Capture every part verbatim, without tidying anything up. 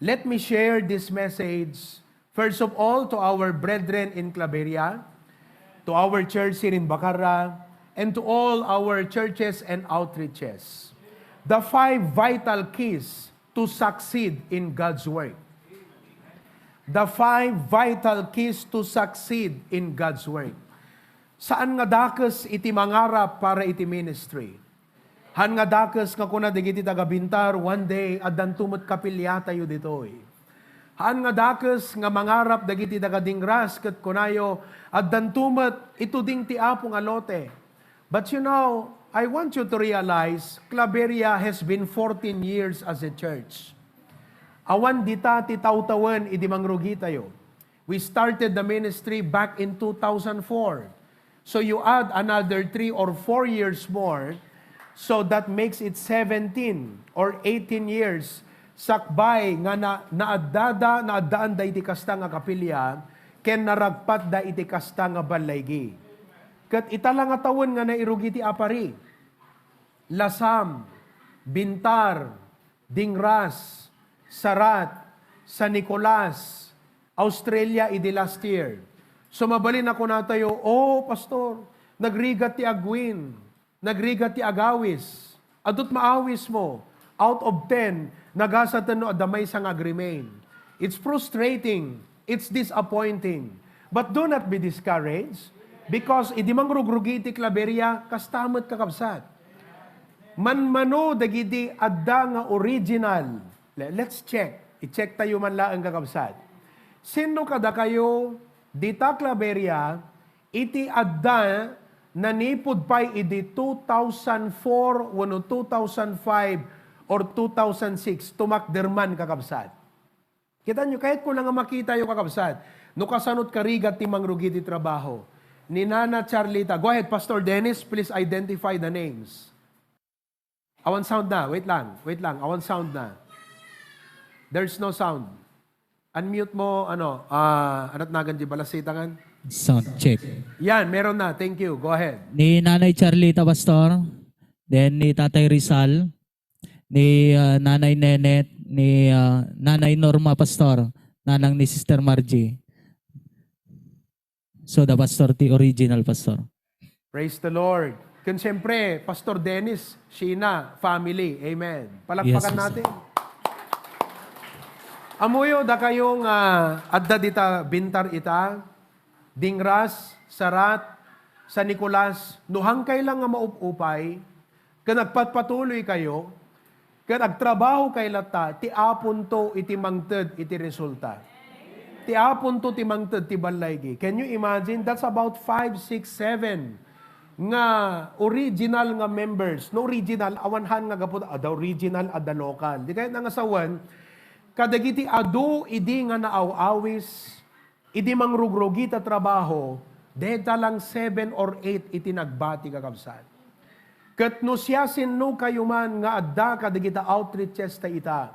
Let me share this message, first of all, to our brethren in Claveria, to our church here in Bacarra, and to all our churches and outreaches. The five vital keys to succeed in God's work. The five vital keys to succeed in God's work. Saan nga dakes iti mangarap para iti ministry. Han nga dakes nga kuna dagiti taga-Bintar, one day, addanto met kapiliatayo ditoy. Han nga dakes nga mangarap dagiti taga-Dingras ket kunayo, addanto met ituding ti Apo nga lote. But you know, I want you to realize, Claveria has been fourteen years as a church. Awan dita ti tawtawen idi mangrugitayo. We started the ministry back in two thousand four. So you add another three or four years more, so that makes it seventeen or eighteen years sakbay nga na, naaddada, naaddaanda iti kasta nga kapilya, ken naragpatda iti kasta nga ballaygi. Ket ita la nga tawen nga nairugi ti apari. Lasam, Bintar, Dingras, Sarat, San Nicolas, Australia idi last year. So mabalin a kunatayo, "Oh, Pastor, nagrigat ti agwin, nagrigat ti agawis. Adut maawis mo. Out of ten, nagasaten no adda maysa nga agremain." It's frustrating. It's disappointing. But do not be discouraged, because idi mangrugrugi iti Claveria, kasta met, kakabsat. Manmano dagiti adda nga original. Le-, let's check. I-check tayo man laeng, kakabsat. Sinno kadakayo dita Claveria iti adda nanipud pay idi two thousand four wenno two thousand five or two thousand six, tumakder man, kakabsat? Kita nyo, kayat ko na nga makita yo, kakabsat, no kasano ti karigat ti mangrugi ti trabaho ni Nana Charlita. Go ahead, Pastor Dennis, please identify the names. Awan sound na. Wait lang, wait lang. Awan sound na. There's no sound. Unmute mo, ano, ah, anat nagan di balasitangan? Sound check. Yan, meron na. Thank you. Go ahead. Ni Nanay Charlita, Pastor. Then ni Tatay Rizal. Ni, ah, Nanay Nenet. Ni, ah, Nanay Norma, Pastor. Nanang ni Sister Margie. So, the pastor, the original pastor. Praise the Lord. Ken siyempre, Pastor Dennis, Sheena, family. Amen. Palakpakan Yes, sir. natin. Amuyo, dakayo nga adda dita Bintar ita, Dingras, Sarat, San Nicolas, no hangkay lang nga maup-upay, ken agpatpatuloy kayo, ken agtrabaho kay latta, ti Aponto iti mangted iti resulta. Ti Aponto ti mangted ti ballaygi. Can you imagine? That's about five, six, seven nga original nga members. No original, awan han nga gapu, adda original, adda local. Di kayat nga sawen, kadagiti adu idi nga naaw-awis, idi mangrugrugi ta trabaho, deta lang seven or eight iti nagbati, kakabsat. Ket no siasinokayo man nga adda kadagita outreaches ta ita,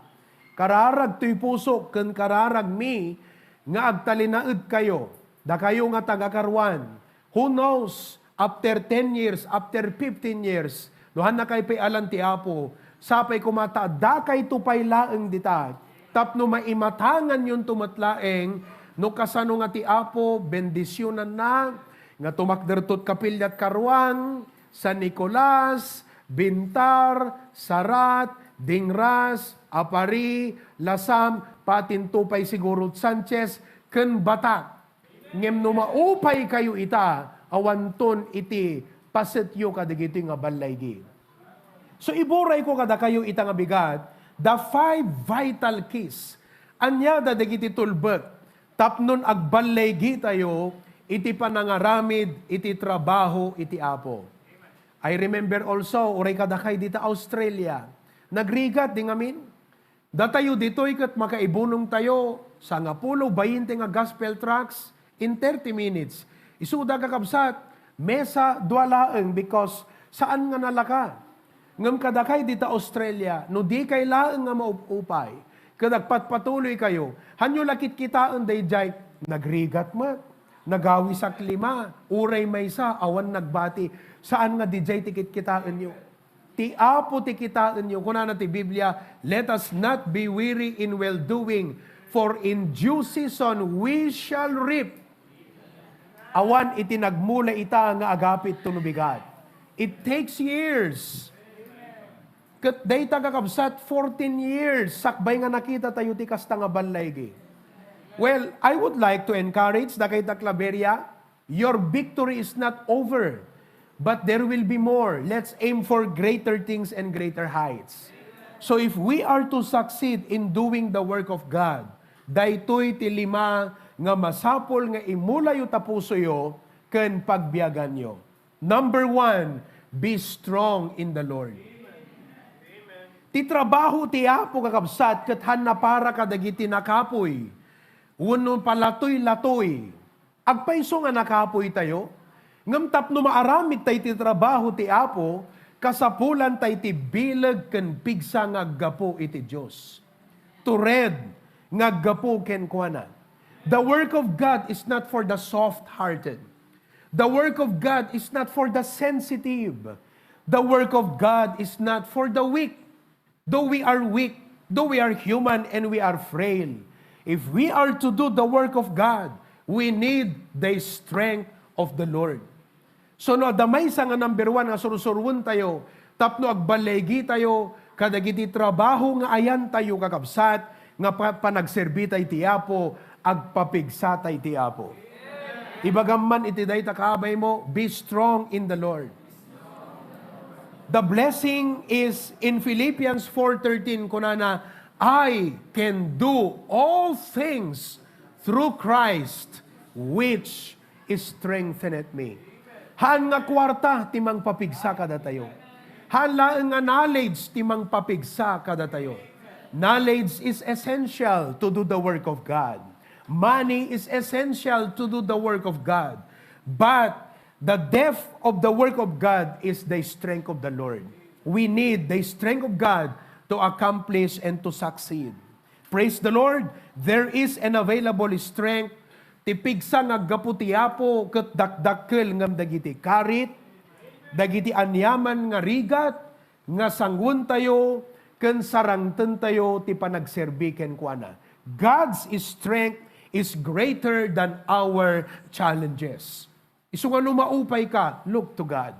kararagtoy pusok ken kararagmi nga agtalinaedkayo, dakayo nga taga-Caruan. Who knows, after ten years, after fifteen years, no hannakay pay alan ti Apo, sapay koma ta addakayto pay laeng dita, tapno maimatanganyonto met laeng no kasano nga ti Apo bendisionanna nga tumakderto ti kapiliat Caruan, San Nicolas, Bintar, Sarat, Dingras, Apari, Lasam, patinto pay siguro Sanchez, ken Batak. Ngem no maupay kayo ita, awanton iti pasetyo kadagitoy nga ballaygi. So, iburayko kadakayo ita nga bigat, the five vital keys. Ania da dagiti tulbek tapnon agballaygi tayo iti panangaramid iti trabaho iti Apo. I remember also, uray kadakay dita Australia, nagrigat di ngamin. Datayo ditoy ket makaibunongtayo sangapulo, bainte nga gospel tracts in thirty minutes. Isuda, kakabsat, mesa dua laeng because saan nga nalaka. Ngem kadakay dita Australia, no dikay laeng nga maup-upay, ket agpatpatuloy kayo, hanyo la kitkitaen daydiay, nagrigat met, nagawisak lima, uray maysa, awan nagbati. Saan nga didiay ti kitkitaenyo? Ti Apo ti kitaenyo. Kunana ti Biblia, "Let us not be weary in well-doing, for in due season we shall reap." Awan iti nagmula ita nga agapit to no bigat. It takes years. Ket dayta, kakabsat, fourteen years sakbay nga nakitatayo ti kasta nga ballaygi. Well, I would like to encourage dagiti Claveria, your victory is not over, but there will be more. Let's aim for greater things and greater heights. So if we are to succeed in doing the work of God, daytoy ti lima nga masapul nga imulayo ta pusoyo ken pagbiaganyo. Number one, be strong in the Lord. Ti trabaho ti Apo, kakabsat, ket hanna para kadagiti nakapuy wenno palatoy-latoy. Agpayso nga nakapuy tayo, ngem tapno maaramid tay ti trabaho ti Apo, kasapulan tay ti bileg ken pigsa nga aggapu iti Dios. Tured nga aggapu kenkuana. The work of God is not for the soft-hearted. The work of God is not for the sensitive. The work of God is not for the weak. Though we are weak, though we are human and we are frail, if we are to do the work of God, we need the strength of the Lord. So, no, adda maysa nga number one nga sursuruentayo tapno agballaygi tayo kadagiti trabaho nga ayantayo, kakabsat, nga pa-, panagserbi tay ti Apo, agpapigsa tay ti Apo. Ibagam man iti dayta kaabay mo, be strong in the Lord. The blessing is in Philippians four thirteen, kunana, "I can do all things through Christ which strengtheneth me." Haan nga kuarta ti mangpapigsa kadatayo. Haan laeng nga knowledge ti mangpapigsa kadatayo. Knowledge is essential to do the work of God. Money is essential to do the work of God. But the depth of the work of God is the strength of the Lord. We need the strength of God to accomplish and to succeed. Praise the Lord! There is an available strength. Ti pigsa nga aggapu ti Apo ket dakdakkel ngem dagiti karit, dagiti aniaman nga rigat nga sanguentayo ken sarangtentayo ti panagserbi kenkuana. God's strength is greater than our challenges. Isu nga no maupay ka, look to God.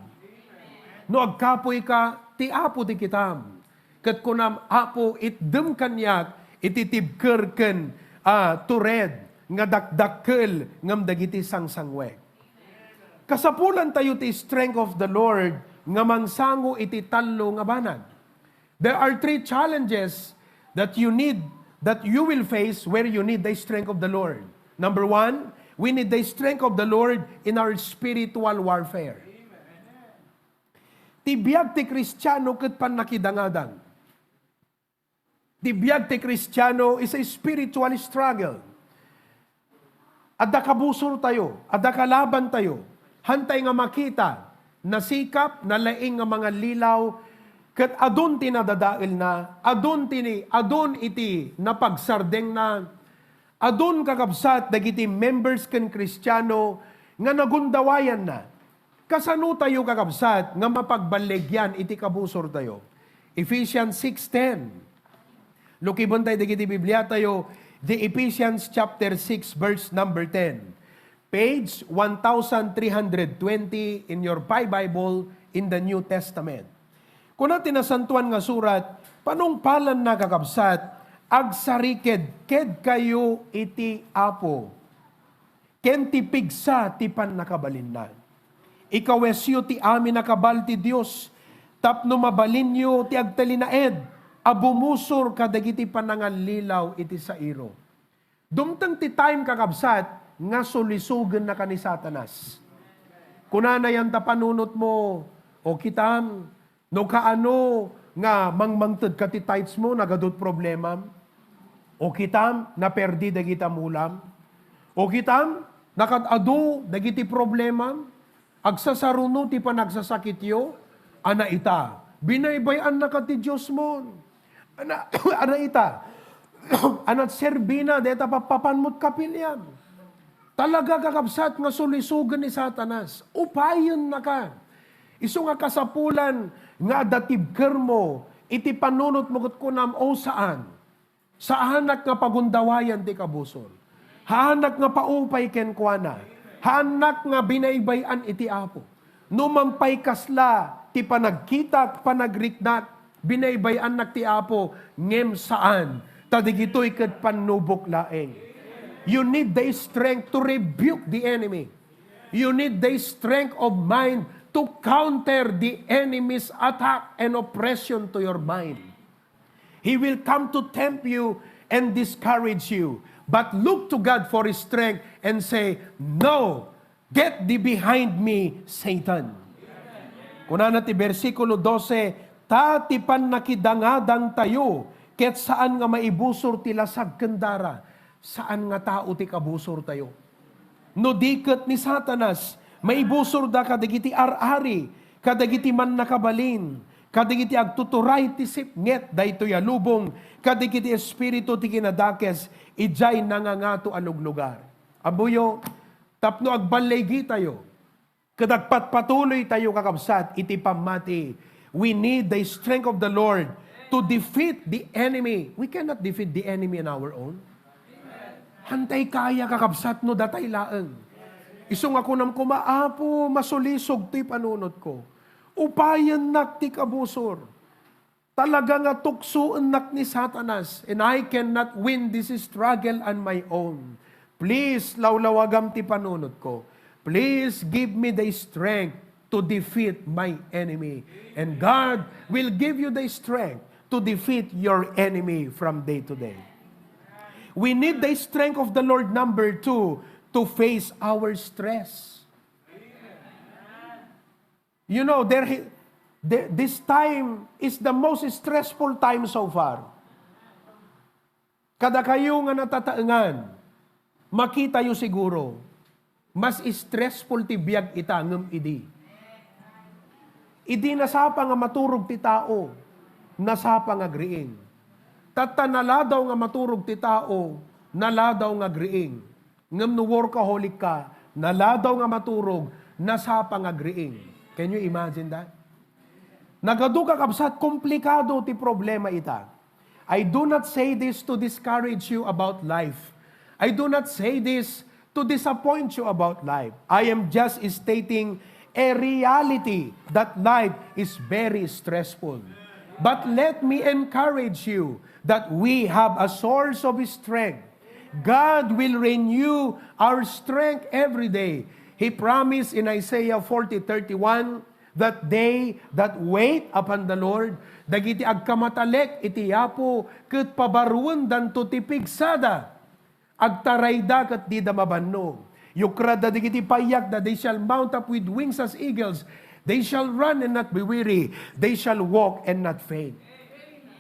No agkapuy ka, ti Apo ti kitam. Ket kunam, "Apo, itdem kaniak iti tibker ken, ah, tured nga dakdakkel ngem dagiti sangsanguek." Kasapulantayo ti strength of the Lord nga mangsango iti tallo nga banag. There are three challenges that you need, that you will face where you need the strength of the Lord. Number one, we need the strength of the Lord in our spiritual warfare. Ti biag ti Kristiano ket pannakidangadang. Ti biag ti Kristiano is a spiritual struggle. Adda kabusortayo, adda kalabantayo. Hantay nga makita, nasikap, nalaing nga mangallilaw, ket adun ti nadadaelna, adun ti, adun iti napagsardengna, adun, kakabsat, dagiti members ken Kristiano nga nagundawayanna. Kasano tayo, kakabsat, nga mapagballegian iti kabusortayo? Ephesians six ten. Lukibentayo dagiti Bibliatayo, the Ephesians chapter six, verse number ten. Page one thousand three hundred twenty in your Pi Bible in the New Testament. Kuna ti Nasantoan nga Surat, panungpalanna, kakabsat, "Agsarikedkedkayo iti Apo." Ken ti pigsa ti pannakabalinna. Ikawesyo ti amin a kabal ti Dios tapno mabalinyo ti agtalinaed a bumusor kadagiti panangallilaw iti sairo. Dumteng ti time, kakabsat, nga sulisogennaka ni Satanas. Kunana yan ta panunotmo, "O kitam, no kaano nga mangmangtedka ti tithes mo, nagadut problemam? O kitam, naperdi dagiti amulam? O kitam, nakad-adu dagiti problemam? Agsasaruno ti panagsasakityo?" Ana ita, binaybay-annaka ti Diosmon. Ana, ana ita, ana serbina deta pappapanmo ti kapiliam. Talaga, kakabsat, nga sulisogen ni Satanas. Upayennaka. Isu nga kasapulan nga adda tibkermo iti panunotmo ket kunam, "O, saan. Saanak nga pagundawayan ti kabusor. Haanak nga paupay kenkuana. Haanak nga binaybay-an iti Apo. No man pay kasla ti panagkitak, panagriknak, binaybay-annak ti Apo, ngem saan. Ta digitoy ket pannubok laeng." You need the strength to rebuke the enemy. You need the strength of mind to counter the enemy's attack and oppression to your mind. He will come to tempt you and discourage you. But look to God for His strength and say, "No, get thee behind me, Satan." Kunana ti bersikulo dose, "Ta ti pannakidangadangtayo, ket saan nga maibusor ti lasag ken dara." Saan nga tao ti kabusortayo. No di ket ni Satanas, maibusorda kadagiti ar-ari, kadagiti mannakabalin, kadagiti agtuturay ti sipnget daytoy a lubong, kadagiti espiritu ti kinadakes idiay nangangato a luglugar. Ammoyo, tapno agballigitayo, ket agpatpatuloytayo, kakabsat, iti pammati. We need the strength of the Lord to defeat the enemy. We cannot defeat the enemy on our own. Hantay kaya, kakabsat, no datay laeng. Isu nga kunam koma, "Apo, masulisog toy panunotko. Upayennak ti kabusor. Talaga nga tuksoennak ni Satanas, and I cannot win this struggle on my own. Please, lawlawagam ti panunotko. Please give me the strength to defeat my enemy." And God will give you the strength to defeat your enemy from day to day. We need the strength of the Lord, number two, to face our stress. You know, there, he- the- this time is the most stressful time so far. Kadakayo nga natataengan, makitayo siguro, mas stressful ti biag ita ngem idi. Idi nasapa nga maturog ti tao, nasapa nga agriing. Tatta naladaw nga maturog ti tao, naladaw nga agriing. Ngem no workaholic ka, naladaw nga maturog, nasapa nga agriing. Can you imagine that? Nagadu, kakabsat, komplikado ti problema ita. I do not say this to discourage you about life. I do not say this to disappoint you about life. I am just stating a reality that life is very stressful. But let me encourage you that we have a source of strength. God will renew our strength every day. He promised in Isaiah forty thirty-one that they that wait upon the Lord, dagiti agkamatalek iti Apo, ket pabaruendanto ti pigsada. Agtarayda ket dida mabannog. Yukradda dagiti payyakda, they shall mount up with wings as eagles. They shall run and not be weary. They shall walk and not faint.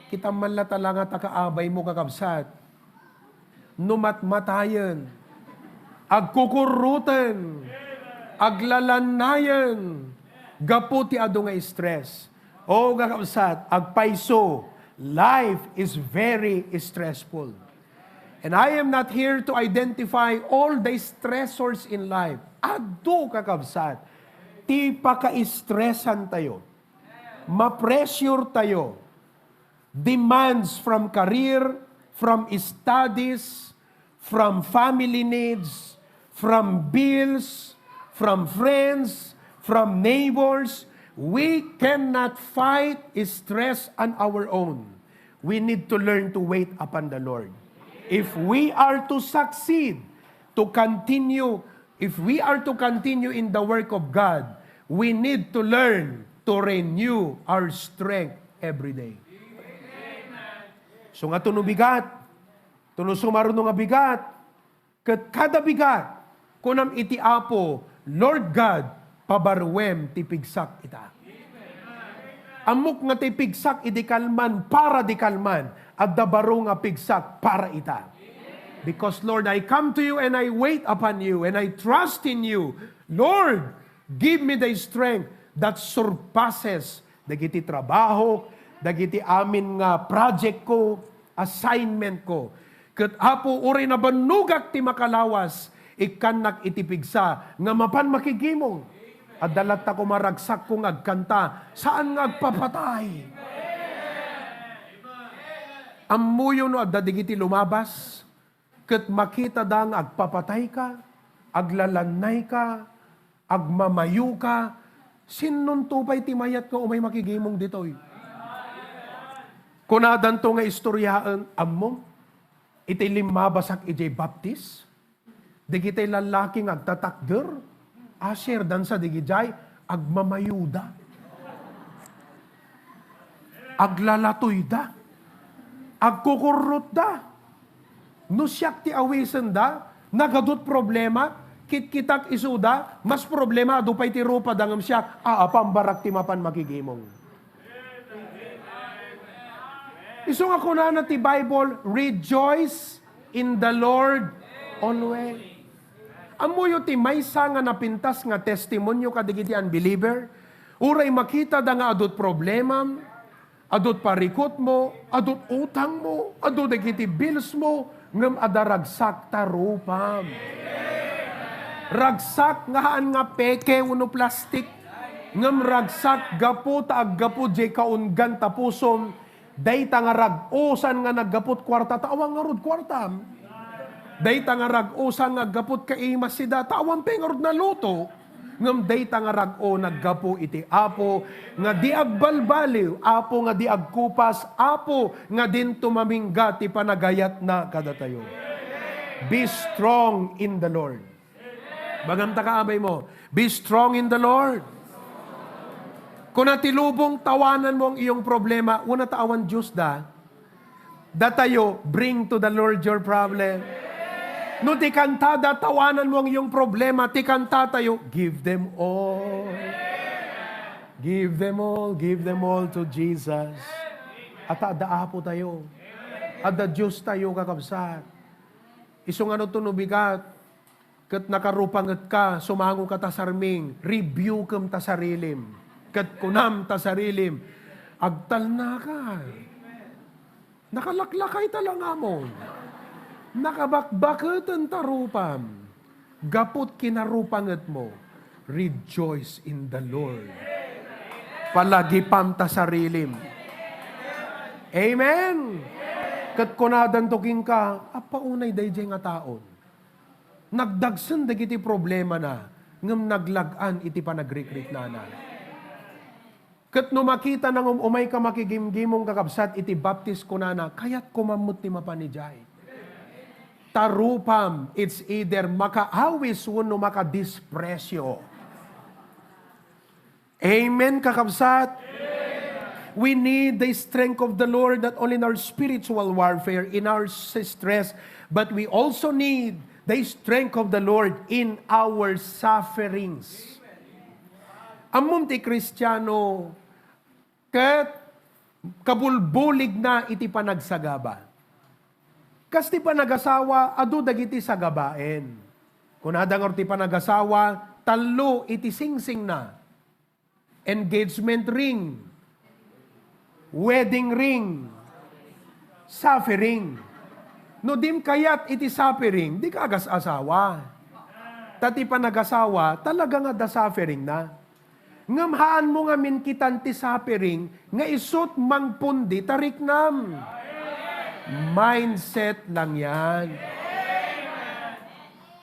Kita man la ta la nga ta kaabaymo, kakabsat. No matmatayen, agkukurroten, aglalannayen, gapu ti adu nga stress. O, kakabsat, agpayso, life is very stressful. And I am not here to identify all the stressors in life. Adu, kakabsat, ti paka-stressan tayo. Ma-pressure tayo. Demands from career, from studies, from family needs, from bills, from friends, from neighbors. We cannot fight stress on our own. We need to learn to wait upon the Lord. If we are to succeed, to continue, if we are to continue in the work of God, we need to learn to renew our strength every day. So nga, no bigat, no sumaruno nga bigat, ket kada bigat, kunam iti Apo, "Lord God, pabaruem ti pigsak ita." Ammok nga ti pigsak idi kalman, para di kalman, adda baro nga pigsak para ita. Because, Lord, I come to you and I wait upon you and I trust in you. Lord, give me the strength that surpasses dagiti trabaho, dagiti amin nga project ko, assignment ko. Ket, Apo, uray nabannogak ti makalawas, ikkannak iti pigsa nga mapan makigimong. Adda latta koma ragsakko nga agkanta, saan nga agpapatay. Ammoyo no adda dagiti lumabas, ket makitada nga agpapatayka, aglalannayka, agmamayoka, sinonto pay ti mayat nga umay makigimong ditoy? Kunadanto nga istoryaen, ammom, iti limmabasak idiay Baptist, dagiti lallaki nga agtatakder, usher dansa dagidiay, agmamayoda. Aglalatoyda. Agkukurrotda. No siak ti awisenda, nagadut problema, kitkitak isuda, mas problema adu pay ti rupada ngem siak, a, a, pambarak ti mapan makigimong. Isu nga kunana ti Bible, "Rejoice in the Lord always." Ammoyo ti maysa nga napintas nga testimonio kadagiti unbeliever? Uray makitada nga adut problemam, adut parikutmo, adut utangmo, adu dagiti billsmo, ngem adda ragsak ta rupam. Ragsak nga haan nga peke wenno plastik, ngem ragsak gapu ta aggapu diay kaunggan ta pusom, dayta nga rag-o saan nga naggaput kuarta, ta awan ngarud kuartam. Dayta nga rag-o saan nga aggaput kaimas ida, ta awan pay ngarud naluto. Ngem dayta nga rag-o naggapu iti Apo nga di agbalbaliw, Apo nga di agkupas, Apo nga dinto mamingga ti panagayatna kadatayo. Be strong in the Lord. Bagamta ka, abay mo, "Be strong in the Lord." Kuna ti lubong, tawananmo ang iyong problema, una ta awan Dios da. Datayo, bring to the Lord your problem. No ti kantada, tawananmo ang iyong problema, ti kantatayo, "Give them all. Give them all, give them all to Jesus." At adda Apo tayo. Adda Dios tayo, kakabsat. Isu nga no to no bigat, ket nakarupangetka, sumangoka ta sarming, rebukem ta sarilim. Ket kunam ta sarilim, "Agtalnaka. Nakalaklakay ta langamon. Nakabakbaketen ta rupam. Gaput kinarupangetmo, rejoice in the Lord." Palagipam ta sarilim. Amen. Ket kunadanto kenka, "Appa unay daydiay nga taon." Nagdagsen dagiti problemana, ngem naglag-an iti panagrikriknana. Ket no makitana nga um-, umayka makigimgimong, kakabsat, iti Baptist, kunana, "Kayat koma met ti mapan idiay." Ta rupam, it's either makaawis wenno makadispresyo. Amen, kakabsat? We need the strength of the Lord not only in our spiritual warfare, in our s-, stress, but we also need the strength of the Lord in our sufferings. Ammom ti Kristiano, ket kabulbuligna iti panagsagaba. Kas ti panagasawa, adu dagiti sagabaen. Kunada ngarud ti panagasawa, tallo iti singsingna. Engagement ring, wedding ring, suffering. No dim kayat iti suffering, dika agas-asawa. Ta ti panagasawa, talaga nga da suffering na. Ngem haanmo ngamin kitan ti suffering nga isut' mangpundi ta riknam. Mindset lang yan.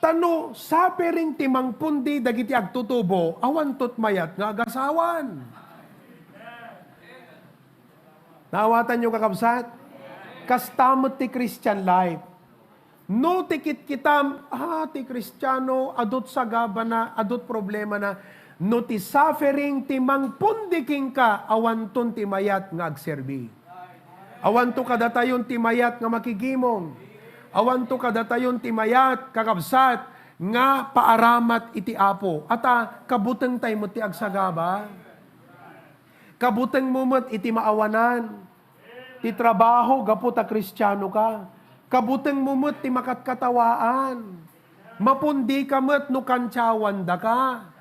Ta no suffering ti mangpundi dagiti agtutubo, awanto ti mayat nga agasawan. Naawatanyo, kakabsat? Kasta met ti Christian life. No ti kitkitam, ah, ti Kristiano, adut sagabana, adut problemana. No ti suffering ti mangpundi kenka, awanton ti mayat nga agserbi. Awanto kadatayon ti mayat nga makigimong. Awanto kadatayon ti mayat, kakabsat, nga paaramat iti Apo. Ata, kabutengtay met ti agsagaba. Kabutengmo met iti maawanan ti trabaho gapu ta Kristiano ka. Kabutengmo met ti makatkatawaan. Mapundika met no kantiawandaka.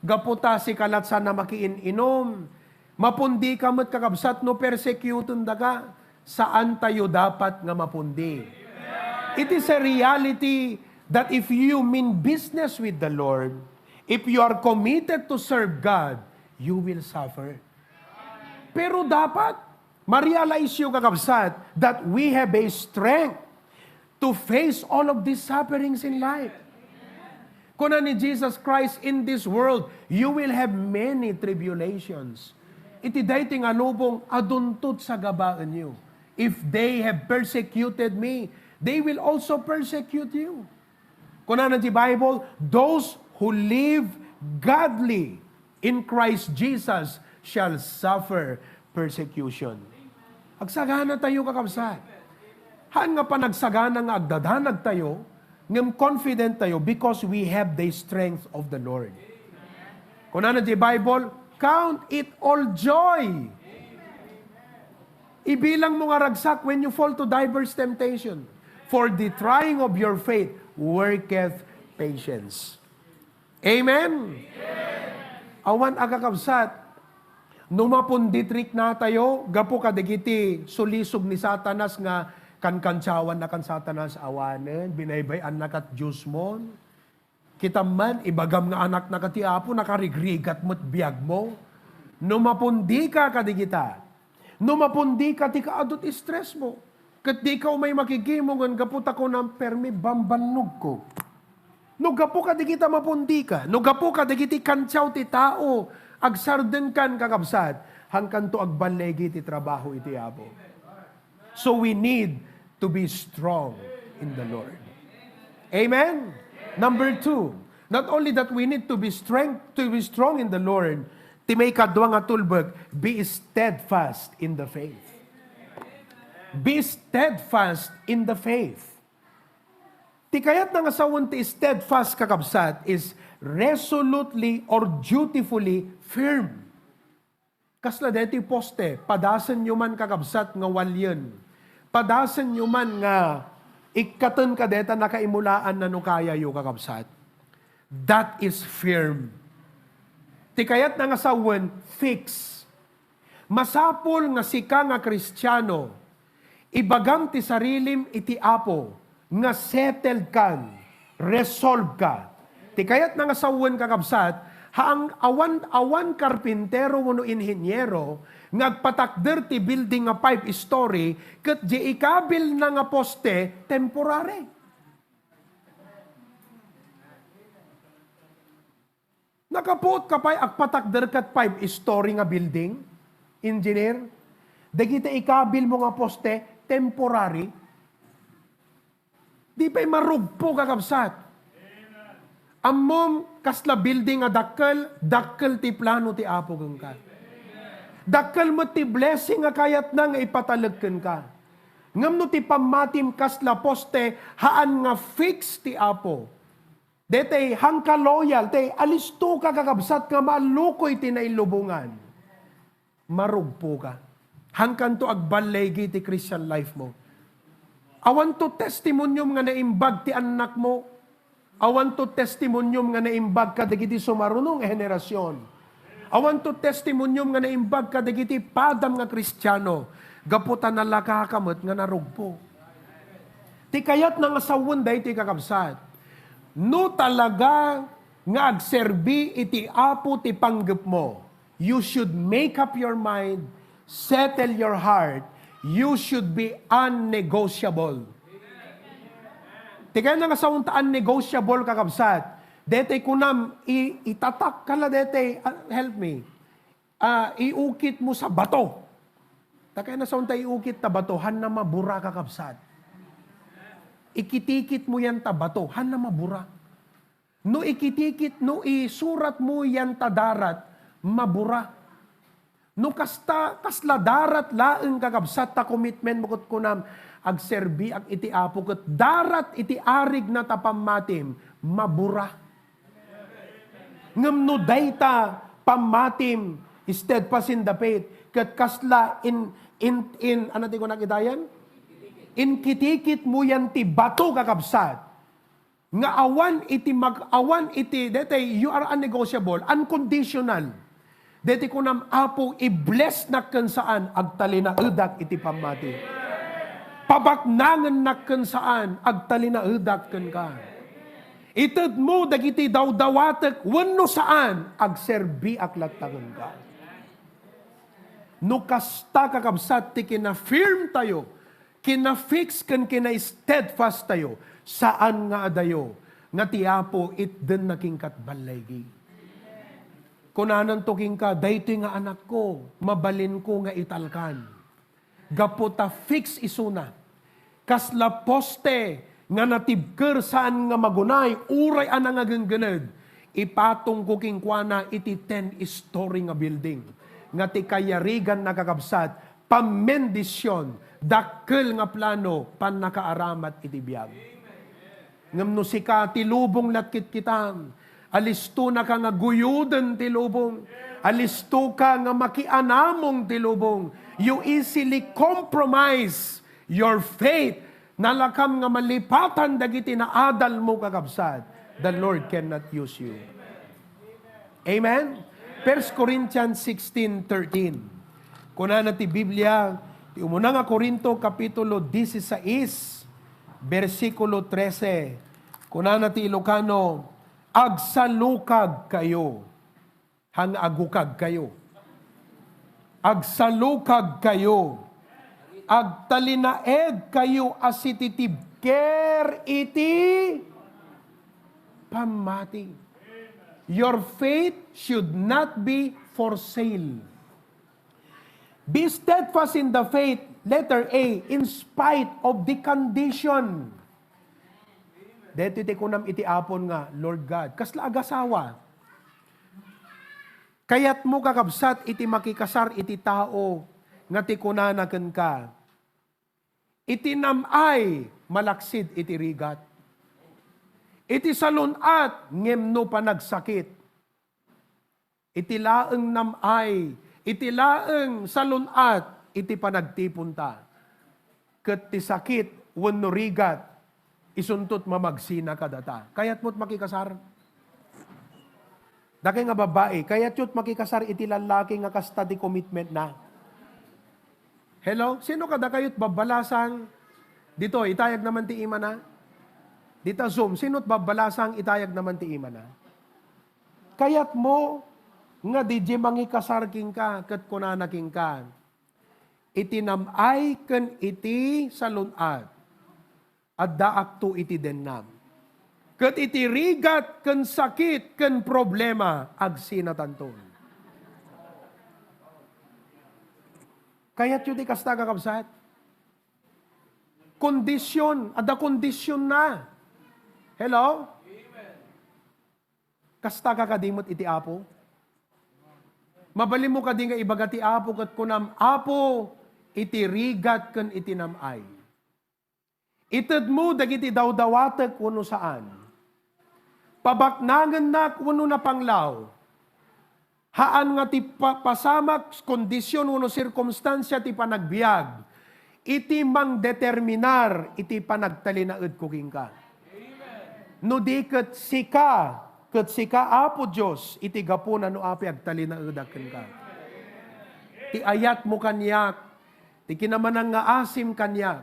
Gapu ta sika lat saan a makiin-inum. Mapundika met, kakabsat, no persecutendaka. Saantayo dapat nga mapundi. It is a reality that if you mean business with the Lord, If you are committed to serve God, you will suffer. Pero dapat, ma-realize you, kakabsat, that we have a strength to face all of these sufferings in life. Kuna ni Jesus Christ, "In this world, you will have many tribulations." Iti daytoy nga lubong, adunto ti sagabaenyo. "If they have persecuted me, they will also persecute you." Kunana ti Bible, "Those who live godly in Christ Jesus shall suffer persecution." Agsagana tayo, kakabsat. Haan nga panagsagana nga agdadanag tayo, ngem confident tayo because we have the strength of the Lord. Kunana ti Bible, "Count it all joy." Ibilang mo nga ragsak when you fall to diverse temptation. "For the trying of your faith worketh patience." Amen? Awan a, kakabsat, no mapundi ti riknatayo, gapu kadagiti sulisog ni Satanas nga kankantiawanna kan Satanas, awanen, binaybay-anna kat Dios mo. Kita man, ibagam nga anakna kat ti Apo, nakarigrigat met biag mo. No mapundika kadigita, no mapundika ti kaadut stress mo, ket dika umay makigimong ngem gapu ta kunam, "Permi bambannogko." No gapu kadigita mapundika, no gapu kadagiti kantiaw ti tao, agsardengkan, kakabsat, haankanto agballigi ti trabaho iti Apo. So we need to be strong in the Lord. Amen? Number two, not only that we need to be strength, to be strong in the Lord, ti maikadua nga tulbek, be steadfast in the faith. Be steadfast in the faith. Ti kayatna nga sawen ti steadfast, kakabsat, is resolutely or dutifully firm. Kasla daytoy poste, padasenyo man, kakabsat, nga walien. Padasenyo man nga ikkaten kadayta nakaimulaan no kayayo, kakabsat. That is firm. Ti kayatna nga sawen, fix. Masapul nga sika nga Kristiano, ibagam ti sarilim iti Apo nga settled kan, resolved ka. Ti kayatna nga sawen, kakabsat, haan, awan, awan karpintero wenno inheniero nga agpatakder ti building nga five-story ket diay ikabilna nga poste, temporary. Nakapuot ka pay agpatakder kat five-story nga building, engineer? Dagiti ikabil mo nga poste, temporary. Di pay marugpo, kakabsat. Ammom, kasla building a dakkel, dakkel ti plano ti Apo kenka. Dakkel met ti blessing a kayatna nga ipatalek kenka. Ngem no ti pammatim kasla poste, haan nga fix ti Apo. Detay, hangka loyal, tay, alisto ka, kakabsat, nga maallukoy ti nailubongan. Marugpo ka. Hangkanto agballigi ti Christian life mo. Awanto testimonium nga naimbag ti annak mo. Awanto testimonium nga naimbag kadagiti sumaruno nga henerasyon. Awanto testimonium nga naimbag kadagiti padam nga Kristiano. Gapu ta nalaka ka met nga narugpo. Ti kayatna nga sawen daytoy, kakabsat, no talaga nga agserbi iti Apo ti panggepmo, you should make up your mind, settle your heart, you should be unnegotiable. Ti kayatna nga sawen ta unnegotiable, kakabsat, daytoy kunam, i-, itatak ka la daytoy, ah, help me. Ah, iukit mo sa bato. Ta kayatna sawen ta iukit ta bato, hanna mabura, kakabsat. Ikitikit mo yan ta bato, hanna mabura. No ikitikit, no isurat mo yan ta darat, mabura. No kasta, kasla darat laeng, kakabsat, ta commitment mo ket kunam, "Agserbiak iti Apo ket darat iti arigna ta pammatim," mabura. Ngem no dayta pammatim, steadfast in the faith, ket kasla in, in, in, ano ti kunak itayan? Inkitikit mo yan ti bato, kakabsat. Nga awan iti mag-, awan iti, daytay, you are unnegotiable, unconditional. Daytay kunam, "Apo, i-bless nak ken saan, agtalinaedak iti pammati. Pabaknangen nak ken saan, agtalinaedak kenka." Itedmo dagiti dawdawatek wenno saan, agserbiak latta kenka. No kasta, kakabsat, ti kinafirmtayo, kinafix ken kina-steadfast tayo, saan nga adayo nga ti Apo itdenna kenka ti ballaygi. Kunananto kenka, "Daytoy nga anakko, mabalinko nga italkan." Gapu ta fix isuna. Kasla poste nga natibker saan nga magunay, uray a nangagenggened, ipatongko kenkuana iti ten-story nga building. Nga ti kayariganna, kakabsat, pammendision, dakkel nga plano, pannakaaramat iti biag. Ngem no sika, ti lubong latkitkitam. Alistonaka nga guyoden ti lubong. Alistoka nga makianamong ti lubong. You easily compromise your faith. Nalakam nga malipatan dagiti naadalmo, kakabsat. The Lord cannot use you. Amen? First Corinthians sixteen thirteen. Kunana ti Biblia, ti umuna nga Corinto, kapitulo dieciséis, bersikulo trese. Kunana ti Ilocano, "Agsalukag kayo." Haan nga agukag kayo. "Agsalukag kayo. Agtalinaed kayo a sititibker iti pammati." Your faith should not be for sale. Be steadfast in the faith, letter A, in spite of the condition. Daytoy ti kunam iti Apon nga, "Lord God, kasla agasawa? Kayatmo, kakabsat, iti makikasar iti tao nga ti kunana kenka, 'Iti nam-ay malaksid iti rigat. Iti salun-at ngem no panagsakit. Iti laeng nam-ay, iti laeng salun-at iti panagtiponta. Ket ti sakit wenno rigat, isunto ti mamagsina kadata.'" Kayatmo ti makikasar? Dakay nga babbai, kayatyo ti makikasar iti lallaki nga kasta ti commitmentna? Hello? Sino kadakayo ti babbalasang ditoy? Itayag naman ti imana. Dita Zoom, sino ti babbalasang? Itayag naman ti imana. Kayatmo nga diay mangikasar kenka ket kunana kenka, "Iti nam-ay ken iti salun-at, addaakto iti dennam. Ket iti rigat ken sakit ken problema, agsinatanton." Kayatyo ti kasta, kakabsat? Kondisyon, adda kondisyon na. Hello? Kasta ka kadi met iti Apo? Mabalinmo kadi nga ibaga ti Apo ket kunam, "Apo, iti rigat ken iti nam-ay. Itedmo dagiti dawdawatek wenno saan? Pabaknangennak wenno napanglaw? Haan nga ti pa-, pasamak, kondisyon wenno sirkumstansia ti panagbiag iti mangdeterminar iti panagtalinaedko kenka. No di ket sika, ket sika, Apo Dios, iti gapuna no apay agtalinaedak kenka. Ti ayatmo kaniak, ti kinamanangngaasim kaniak,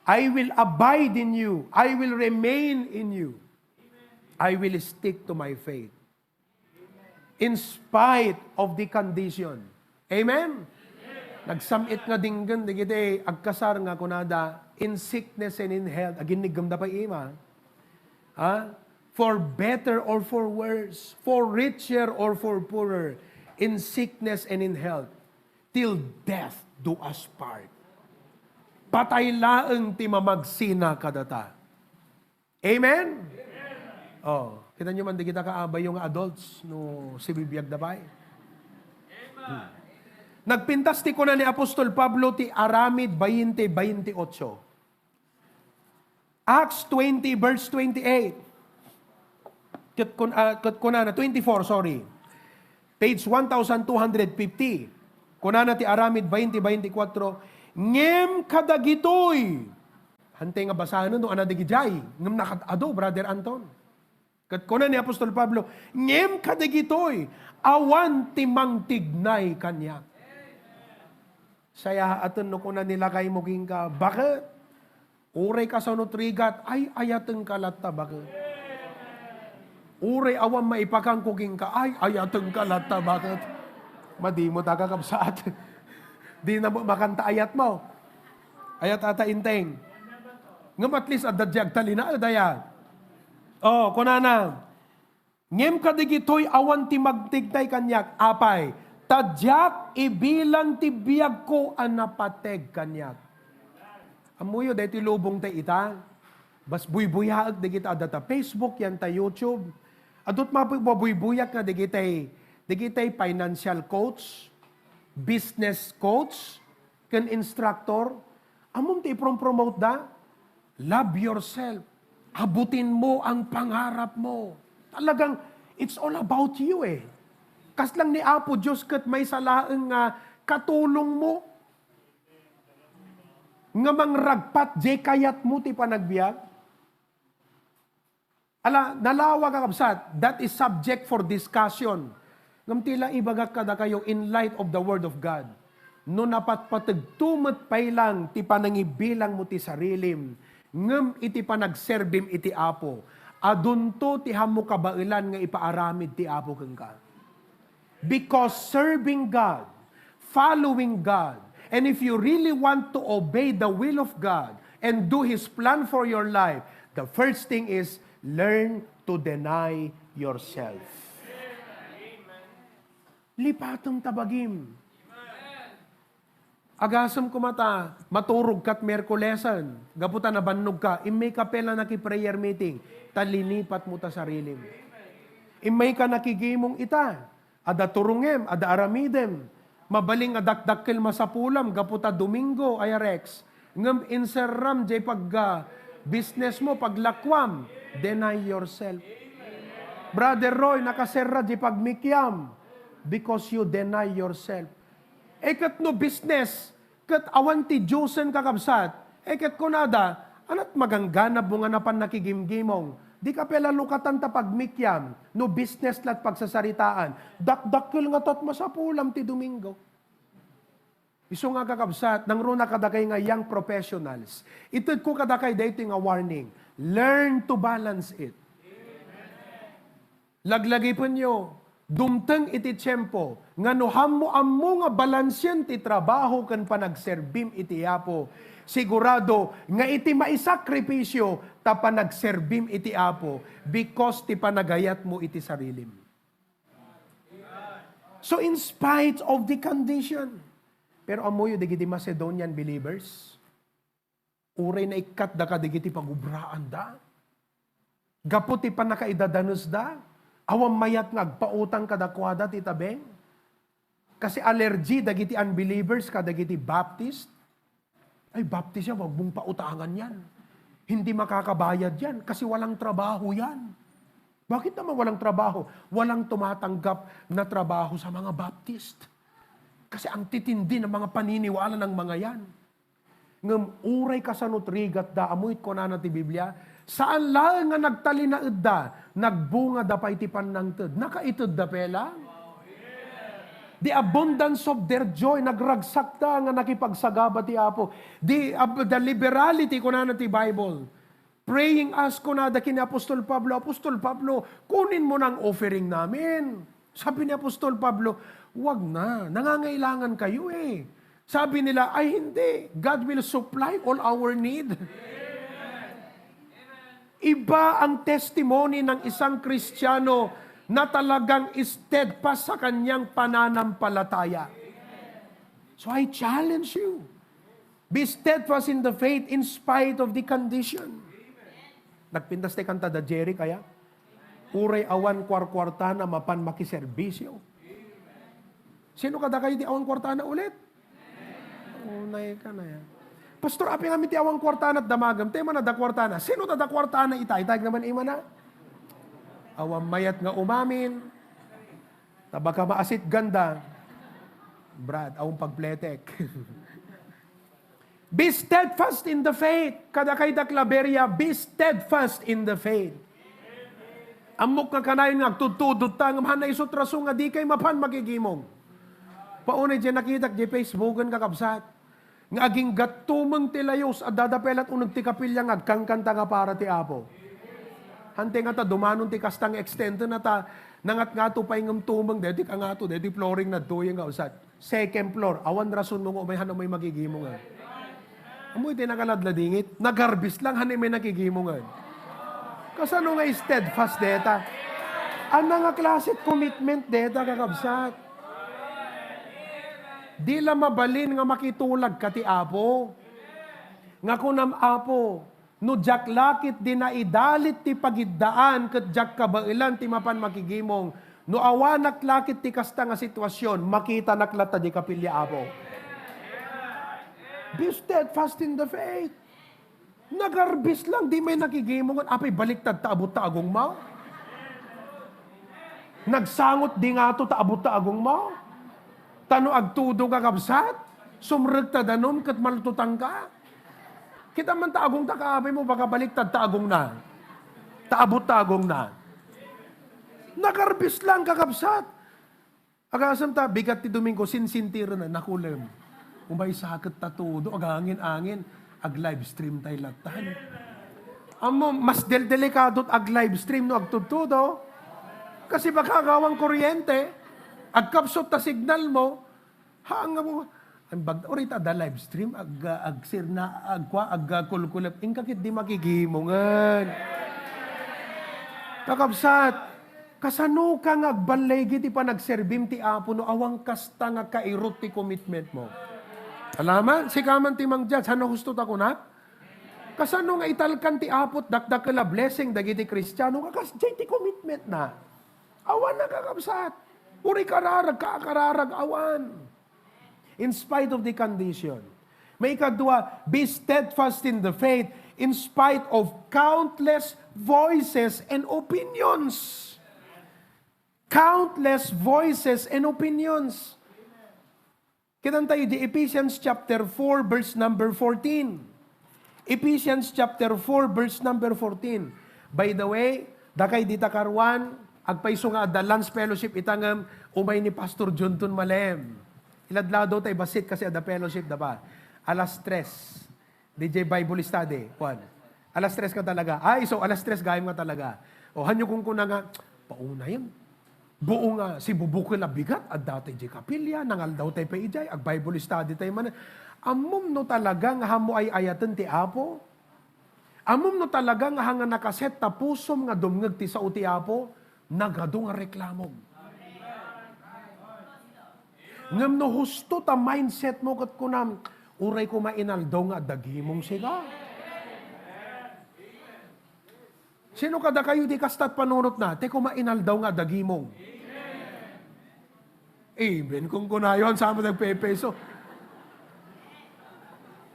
I will abide in you. I will remain in you. I will stick to my faith in spite of the condition." Amen? Nagsam-it nga dinggen dagiti agkasar nga kunada, "In sickness and in health." Aginniggemda pay ima. Ha? "For better or for worse, for richer or for poorer, in sickness and in health, till death do us part." Patay laeng ti mamagsina kadata. Amen? Oh, kita nyo man, di kita kaabayo nga adults, no, sibibiag da pay. Hmm. Nagpintas ti kuna ni Apostol Pablo ti aramid twenty, twenty-eight. Acts twenty, verse twenty-eight. Ket kun-, ah, ket kunana, twenty-four, sorry. Page one thousand two hundred fifty. Kunana ti aramid twenty, twenty-four, "Ngem kadagitoy," hantay nga basaen no, ana dagidiay, ngem nakad-adu, Brother Anton. Ket kuna ni Apostol Pablo, "Ngem kadagitoy, awan ti mangtignay kaniak." Sayaaten no kuna ni lakaymo kenka, "Baket, uray kasano ti rigat, ay-ayatenka latta, baket." Uray awan maipakanko kenka, ay, ayatenka latta, bakit? Madimo ta, kakabsat. Di na mo makanta ayat mo. Ayat ata inteng. Ngem at least, adda di agtalinaed, aya. Oh, kunana, "Ngem kadigitoy awan ti magtigtay kaniak, apay, ta diak ibilang ti biagko a napateg kaniak." Ammoyo, daytoy lubong tay ita. Bas buybuyaek dagiti adda ta Facebook, yan ta YouTube. Adut mabuybuyak nga dagitay, dagitay financial coach, business coach, ken instructor. Ammom ti iprompromote da? Love yourself. Abutin mo ang pangarap mo. Talagang, it's all about you eh. Kaslang ni Apo Dios ket maysa laeng nga katulong mo nga mangragpat, jay kayat mo ti panagbiag. Ala, nalawa, kakabsat, that is subject for discussion. Ngem ti la ibagak kadakayo in light of the Word of God, no napatpategto met pay lang ti panangibilang mo ti sarilim, ngem iti panagserbim iti Apo, adunto ti hammo kabaelan nga ipaaramid ti Apo kenka. Because serving God, following God, and if you really want to obey the will of God and do His plan for your life, the first thing is learn to deny yourself. Lipatem ta bagim. Agasem koma ta maturog kat Miyerkulesen, gapu ta nabannog ka, immay ka pay lang naki-prayer meeting, ta linipat mo ta sarilim. Immay ka nakigimong ita, adda turongem, adda aramidem. Mabalin nga dakdakkel masapulam, gapu ta Domingo, aya Rex. Ngem inserram jay pag, ah, business mo, paglakuam, deny yourself. Brother Roy, nakaserra jay pagmikiam because you deny yourself. E ket no business, ket awan ti Diosen, kakabsat, e ket kunada, anat magangganabmo nga napan nakigimgimong? Dika pay la lukatan ta pagmikiam, no business lat pagsasaritaan. Dakdakkel nga tat masapulam ti Domingo. Isu nga, kakabsat, nangruna kadakay nga young professionals. Itedko kadakay daytoy nga warning. Learn to balance it. Laglagipenyo, dumteng iti tiempo nga no ammo-ammo nga balansen ti trabaho ken panagserbim iti Apo, sigurado nga iti maisakripisio ta panagserbim iti Apo because ti panagayatmo iti sarilim. So in spite of the condition, pero ammoyo dagiti Macedonian believers, uray naikkat da kadagiti pagubraanda. Gapu ti pannakaidadanesda, awan mayat nga agpautang kadakuada ti tabeng. Kasi allergy dagiti unbelievers kadagiti Baptist. Ay, Baptist yan, wag mong pautangan yan. Hindi makakabayad yan kasi walang trabaho yan. Bakit naman walang trabaho? Walang tumatanggap na trabaho sa mga Baptist. Kasi ang titindi ng mga paniniwala ng mga yan. Ngem uray kasano ti rigatda, ammoyo ti kunana ti Biblia, saan laeng nga nagtalinaedda, nagbungada pay ti pannangted. Nakaitedda pay lang. The abundance of their joy, nagragsakda nga nakipagsagaba ti Apo. The, ab-, the liberality, kunana ti Bible. Praying us, kunada ken ni Apostol Pablo, "Apostol Pablo, kunin mo na ang offering namin." Sabi ni Apostol Pablo, "Wag na, nangangailangan kayo eh." Sabi nila, "Ay hindi, God will supply all our need." Iba ang testimony ng isang Kristiyano na talagang steadfast sa kanyang pananampalataya. So I challenge you. Be steadfast in the faith in spite of the condition. Nagpintas ti kanta da Jerry kaya? Uray awan kuarkuartana mapan makiserbisyo. Sino kadakayo ti awan kuartana ulit? Unay ka na yan. Pastor, apay ngamin ti awan kuartana at damagem. Tayo man adda kuartana. Sino ta da kuartana ita? Itay naman imana. Awan mayat nga umamin. Tabaka maasit ganda. Brad, awan pagpletek. Be steadfast in the faith. Kadakay da Claveria, be steadfast in the faith. Ammok nga kanayon nga agtudtudot ta, ngem hanna isu ti rason nga di kay mapan makigimong. Paunay diay nakitak diay Facebooken, kakabsat, nga agingga tumeng ti layus, adda da pay lat uneg ti kapilya nga agkankanta nga para ti Apo. Hante nga ta dumanon ti kasta nga extender na ta, nangatngato pay ngem tumeng, deti kangato, deti flooring na duyeng nga usat. Second floor, awan rason mo nga umay, han umay makigimong. Amo iti nakaladladingit, nagarbis lang, han umay nakigimongan. Kasano nga steadfast deta? Ania nga klase commitment deta, kakabsat? Di la mabalin nga makitulagka ti Apo. Nga kunam, Apo, no diak la ketdi naidalit ti pagiddaan ket diak kabaelan ti mapan makigimong, no awanak la ket ti kasta nga sitwasyon, makitanak latta di kapilya, Apo. Be steadfast in the faith. Nagarbis lang, di may nakigimongan. Apay, baliktad ta abut ta agongma? Nagsangot di ngato ta abut ta agongma? Ta no agtudo, kakabsat, sumrek ta danum ket maltutangka. Kita man ta agongta, kaabay mo, baka baliktad ta agongna. Ta abut ta agongna. Nagarbis lang, kakabsat. Agasem ta, bigat ti Domingo, sinsintiren na, nakulem. Umay saket ta todo, agangin-angin, ag-livestream tay lattan. Ammo, mas del-, delikado ag-livestream no agtudtudo. Kasi baka agawan kuryente, agkapsut ta signal mo, ha, nga mo, ang bag-, orita da livestream, ag-, agsirna, agkua, agkulkulep, inka ket di makigimongen. Kakabsat, kasano ka nga agballigi ti panagserbim ti Apo no awan kasta nga kairut ti commitment mo? Alaman, sika man ti mangjudge, ano husto ta kunak? Kasano nga italkan ti Apo dakdakel a blessing dagiti Kristiano nga kasdiay ti commitment na? Awan na, kakabsat. Uri kararag ka, kararag awan. In spite of the condition. Maikadua, be steadfast in the faith in spite of countless voices and opinions. Countless voices and opinions. Kitan tayo di Ephesians chapter four, verse number fourteen. Ephesians chapter four, verse number fourteen. By the way, dakay dita karuan, agpayso nga adda lunch fellowship ita ngem umay ni Pastor Junton malem. Iladladaw tay bassit kasi adda fellowship da pa. Alas tres. D J Bible study. Kuan. Alas tres nga talaga. Ay, so alas tres gayam nga talaga. O, hanyo kunkuna nga, pauna yan. Buo nga sibubukel a bigat, adda tay di kapilya, nangaldaw tay pa idiay, ag-Bible study tay man. Ammom no talaga nga hamo ay ayaten ti Apo? Ammom no talaga nga hanga nakaset ta pusom nga dumngeg ti sao ti Apo? Nagadu nga reklamom. Ngem no husto ta mindset mo ket kunam, uray koma inaldaw nga adda gimong sika. Sino kadakayo ti kastat panunotna? Ti koma inaldaw nga adda gimong. Amen. Kung kunayon, sama nagpepeso.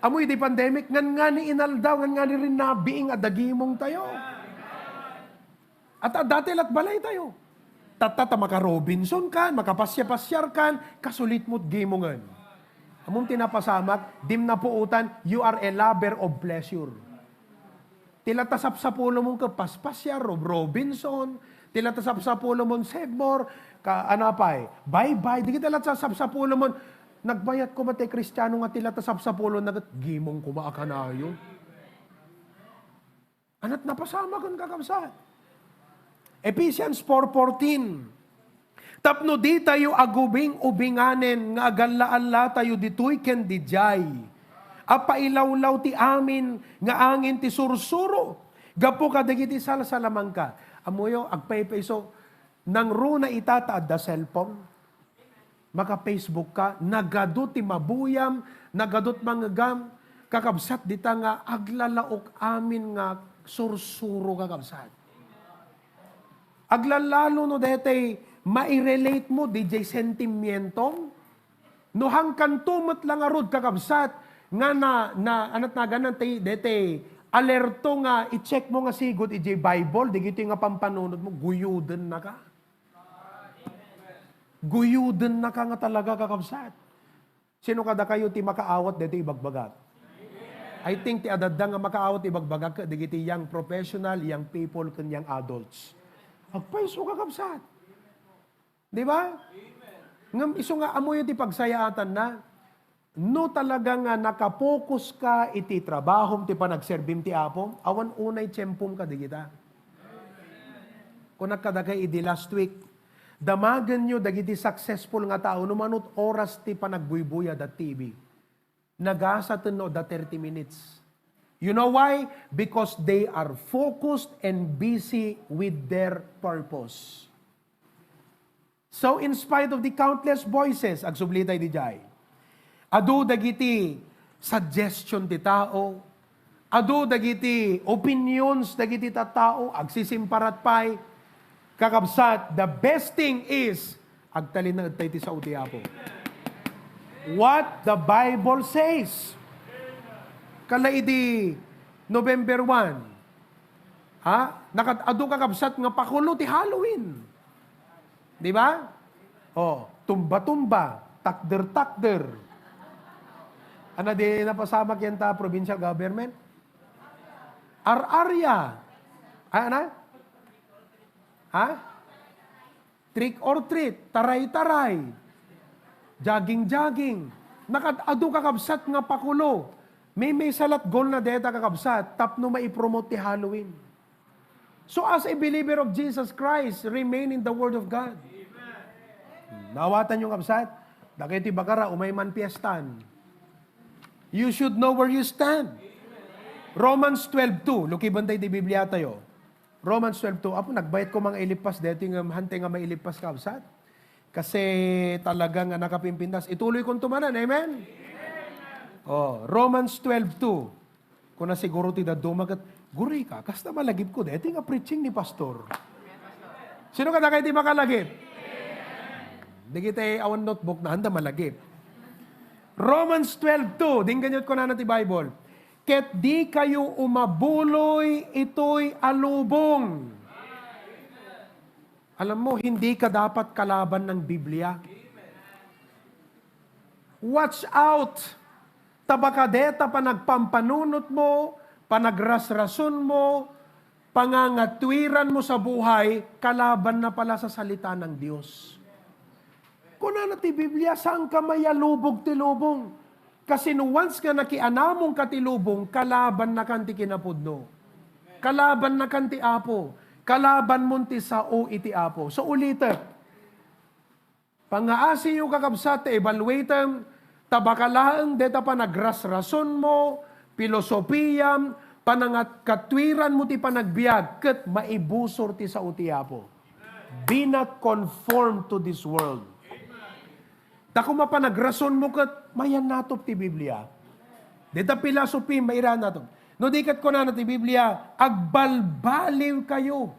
Amoy di pandemic, ngan nga ni inaldaw, ngan nga ni rin nabiing adda gimong tayo. At, at dati lat balay tayo. Tatta ta maka-Robinson kan, makapasya-pasyar kan, kasulit mo't gimongen. Amon ti napasamak, dim napuotan, you are a lover of pleasure. Ti lat ta sapsapulomon ket paspasyar, Rob Robinson, ti lat ta sapsapulomon Sevmor, ka, anapay, bye-bye, di kita lat ta sapsapulomon, nagbayat ko ti Kristiano nga ti lat ta sapsapulon na ket gimong koma a kanayon. Anat napasamaken, kakabsat? Ephesians four fourteen, tapno ditayo agubing-ubinganen nga agalla-allatayo ditoy ken didiay. A pailawlaw ti amin nga angin ti sursuro gapu kadagiti salsalamangka. Ammoyo, agpaypayso, nangruna ita ta adda cellphone. Maka-Facebook ka, nagadu ti mabuyam, nagadu't mangngegam, kakabsat, dita nga aglalaok amin nga sursuro, kakabsat. Aglalalo no daytay mairelate mo, D J, sentimientom. No hangkanto met la ngarud, kakabsat, nga na, na, anat naganan ti, daytay alerto nga i-check mo nga sigud, D J, Bible, digitoy nga pampanunot mo, guyodennaka. Guyodennaka nga talaga, kakabsat. Sino kadakayo ti makaawat daytoy ibagbagak? I think ti adda nga makaawat ibagbagak ket dagiti young professional, young people, ken young adults. Agpayso, kakabsat. Di ba? Ngem isu nga ammoyo ti pagsayaatanna. No talaga nga nakapokus ka iti trabahom ti panagserbim ti Apo, awan unay tiempom kadigita. Kunak kadakay idi last week, damagenyo dagiti successful nga tao no manut oras ti panagbuybuyad da T V. Nagasaten no da thirty minutes. You know why? Because they are focused and busy with their purpose. So, in spite of the countless voices, agsubli tayo di jay. Adu dagiti suggestion ti tao, adu dagiti opinions dagiti tattao, agsisimparat pay. Kakabsat, the best thing is, agtalinaed tayo ti sao ti Apo. What the Bible says. Kala idi November one, ha? Nakad-adu kakabsat nga pakulo ti Halloween. Di ba? Oh, tumba-tumba, takder-takder. Ano di napasamak yan ta provincial government? Ar-arya. Ay, ano? Ha? Trick or treat, taray-taray. Jogging-jogging. Nakad-adu kakabsat nga pakulo. May, may salat goal na deta kakabsat, tapno maipromote ti Halloween. So as a believer of Jesus Christ, remain in the Word of God. Naawatan yung kabsat? Dagiti bakara, umay man piestan. You should know where you stand. Romans twelve two, lukiben tayo di Biblia tayo. Romans twelve two, "Apo, nagbayat ko mga ilipas deti nga hante nga mailipas kabsat. Kasi talaga nga nakapimpintas." Ituloy kong tumanan, amen? Oh, Romans twelve two. Kuna siguro ti dadduma ket, "Guri ka, kasta malagip ko deti nga preaching ni pastor." Sino kadakay ti makalagip? Dagiti awan notebook na, handa malagip. Romans twelve two, dinggan yo't kunana ti Bible, "Ket di kayo umabuloy itoy a lubong." Alam mo, hindi ka dapat kalaban ng Biblia. Watch out! Ta baka deta panagpampanunot mo, panagrasrason mo, pangangatwiran mo sa buhay, kalaban na pala sa salita ng Diyos. Kunana ti Biblia, saan ka mayalubog ti lubong? Kasi no once nga nakianamong ka ti lubong, kalaban na kan ti kinapudno. Kalaban na kan ti Apo. Kalaban mon ti sao iti Apo. So, ulitek, pangaasiyo, kakabsat, ta evaluatem, ta baka laeng deta panagrasrason mo, pilosopiam, panangat-, katwiran mo ti panagbiag, ket maibusor ti sao ti Apo. Be not conformed to this world. Ta koma panagrason mo ket mayan natop ti Biblia. Deta philosophy, maira natop. No di ket kunana ti Biblia, "Agbalbaliw kayo."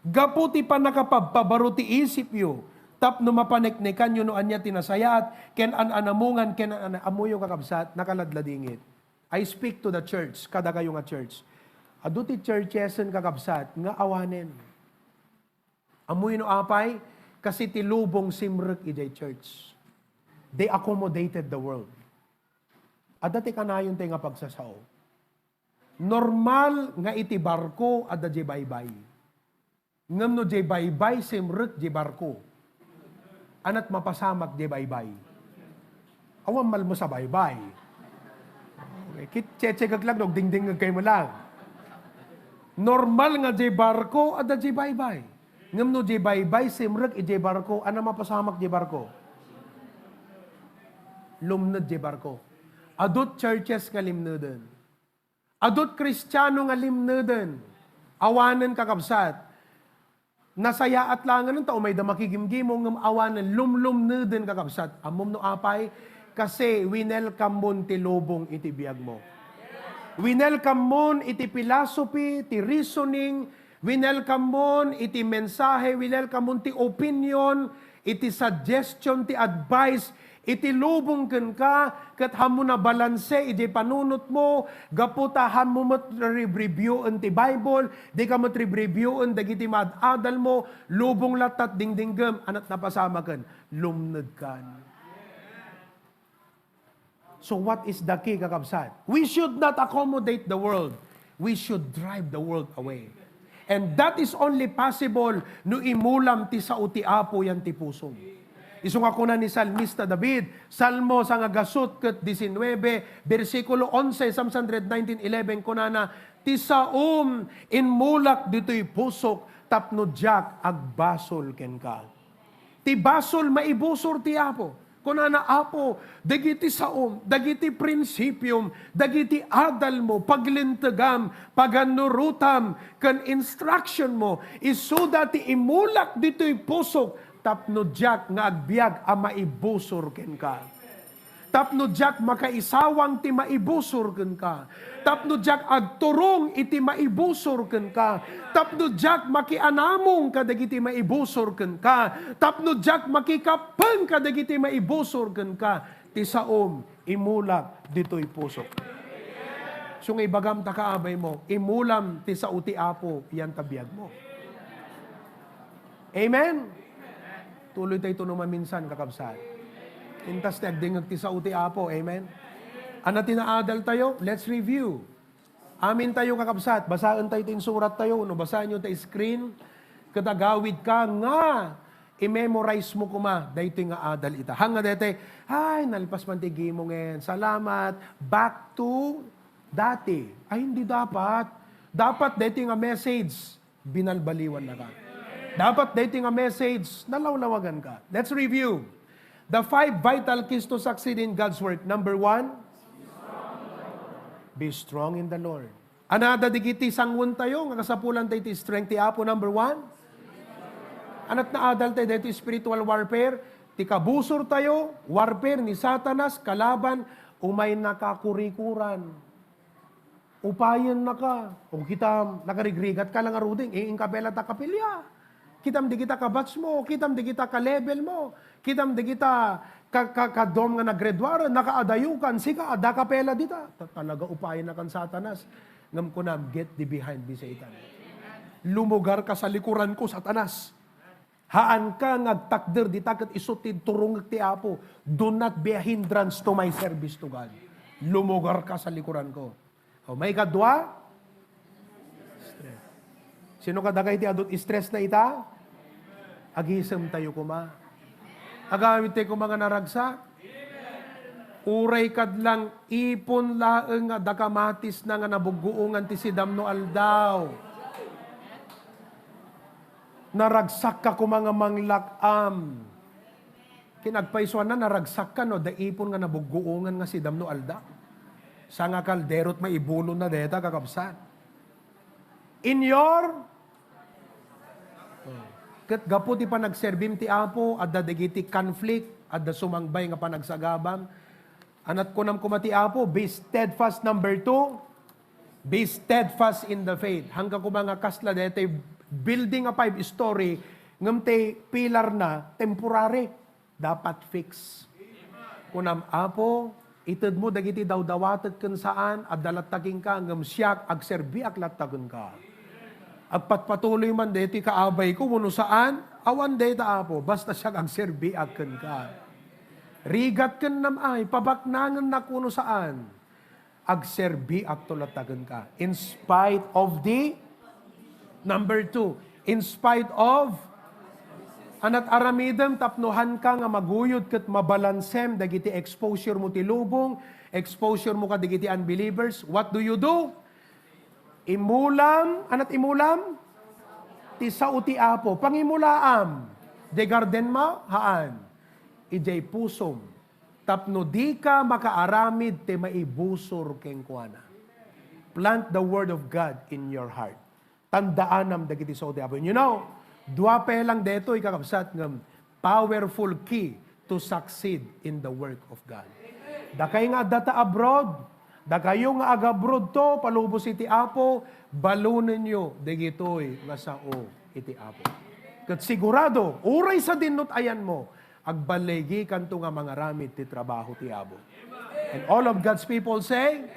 Gapu ti pannakapabpabaro ti isipyo, tapno mapaneknekanyo no ania ti nasayaat, ken an-anamungan, ken an-, ammoyo, kakabsat, nakaladladingit. I speak to the church, kadakayo nga church. Adu ti churchesen, kakabsat, nga awanen. Ammoyo no apay, kasi ti lubong simrek idiay church. They accommodated the world. Adda ti kanayon tayo nga pagsasao. Normal nga iti barko, adda diay baybay. Ngem no diay baybay, simrek diay barko. Ania't mapasamak diay baybay? Awan malmo sa baybay. Okay, kit-, chechekek lang, no, dingdingngeg kayo mo lang. Normal nga diay barko, adda diay baybay. Ngem no diay baybay, simrek idiay barko, ania mapasamak diay barko? Lumned diay barko. Adu't churches nga limneden. Adu't Kristiano nga limneden. Awanen, kakabsat. Nasayaat langen ta umayda makigimgimo ngem awanen, lumlumneden, kakabsat. Ammom no apay? Kasi winelcome mon ti lubong iti biag mo. Winelcome mon iti philosophy, ti reasoning, winelcome mon iti mensahe, winelcome mon ti opinion, iti suggestion, ti advice, iti lubong kenka, ket hammo nabalanse idiay panunotmo, gapu ta hammo met reviewen ti Bible, dika met reviewen dagiti maad-adalmo, lubong lattat dingdinggem, ania't napasamaken, lumnedkan. So what is the key, kakabsat? We should not accommodate the world. We should drive the world away. And that is only possible no imulam ti sao ti Apo yan ti pusom. Isu nga kuna ni Salmista David, Salmo sangagasut ket diecinueve, bersikulo onse, Psalms one hundred nineteen eleven, kunana, "Ti saom, inmulak ditoy pusok, tapno diak agbasol kenka. Ti basol, maibusor ti Apo. Kunana, Apo, dagiti saom, dagiti prinsipiom, dagiti adalmo, paglintegam, pagannurotam, ken instructionmo, isuda ti imulak ditoy pusok tapno diak nga agbiag a maibusor kenka. Tapno diak makaisawang ti maibusor kenka. Tapno diak agturong iti maibusor kenka. Tapno diak makianamong kadagiti maibusor kenka. Tapno diak makikappeng kadagiti maibusor kenka. Ti saom, imulak ditoy pusok. Isu nga ibagam ta kaabay mo, imulam ti sao ti Apo, yan ta biag mo. Amen? Tuloy tayo ito no maminsan, kakabsat. Intas ti agdingag ti sao ti Apo. Amen? Ano ti naadal tayo? Let's review. Amin tayo, kakabsat. Basaen tayo ti insurat tayo. No, basaen nyo ta screen. Ket agawid ka nga i-memorize mo kuma daytoy nga adal ita. Hanga dete, ay, nalpas man ti gimongen. Salamat. Back to dati. Ay, hindi dapat. Dapat daytoy nga message, binalbaliwan na ka. Dapat daytoy nga message, nalawlawagan ka. Let's review. The five vital keys to succeed in God's work. Number one, be strong in the Lord. Anada digiti sanguan tayo, nga kasapulan tayo ti strength ti Apo. Number one, anat naadal tayo dito spiritual warfare, ti kabusor tayo, warfare ni Satanas, kalaban, umay nakakurikuran. Upayen na ka. O kita, nakarigrigat ka lang a ruding, eh, inkapela ta kapilya. Kitam di kita kabatch mo, kitam di kita ka-level mo, kitam di kita ka, ka, kadom nga naggraduar, nakaadayo kan, sika, adda kapela dita. Ta-, talaga upayen na kan Satanas. Ngem kunam, "Get thee behind me, Satan." Lumugar ka sa likuran ko, Satanas. Haan ka nga agtakder dita ket isu ti turongek ti Apo. Do not be a hindrance to my service to God. Lumugar ka sa likuran ko. O, maikadua, stress. Sino kadagay ti adut stress na ita? Agisem tayo kuma. Agawid tayo kuma nga naragsak. Uray kadlang ipon laeng nga dakamatis na nga nabugguongan ti sidamno aldaw. Naragsak ka kuma nga manglak-am. Kinagpaysuanna, naragsak ka no, da ipon nga nabugguongan nga sidamno aldaw. Sa nga kalderot maibulon na deta, kakabsat. In your, ket gapu ti panagserbim ti Apo, adda dagiti conflict, adda sumangbay nga panagsagabam. Anat kunam kuma ti Apo, be steadfast, number two, be steadfast in the faith. Hangga kuma nga kasla daytoy building a five-story, ngem ti pilar na temporary, dapat fix. Kunam, Apo, itedmo dagiti dawdawatek ken saan, adda latta kenka, ngem siak, agserbiak latta kenka. Agpatpatuloy man daytoy kaabay ko, wenno saan, awan dayta, Apo, basta siak agserbiak kenka. Rigat ken nam ay, pabaknangennak wenno saan. Agserbiakto latta kenka. In spite of the, number two, in spite of, anat aramidem tapno hanka nga maguyod ket mabalansem dagiti exposure mo ti lubong, exposure mo kadagiti unbelievers. What do you do? Imulam, anat imulam? Ti sao ti Apo. Pangimulaam. Di garden mo? Haan. Idiay pusom. Tapno dika makaaramid ti maibusor kenkuana. Plant the word of God in your heart. Tandaanam dagiti sao ti Apo. You know, dua pay lang detoy, kakabsat, nga powerful key to succeed in the work of God. Dakay nga adda ta abroad, dakayo nga agabroad to, palubos iti Apo, balonenyo dagitoy nga sao iti Apo. Ket sigurado, uray sadin no ayanmo, agballigikanto nga mangaramid ti trabaho ti Apo. And all of God's people say,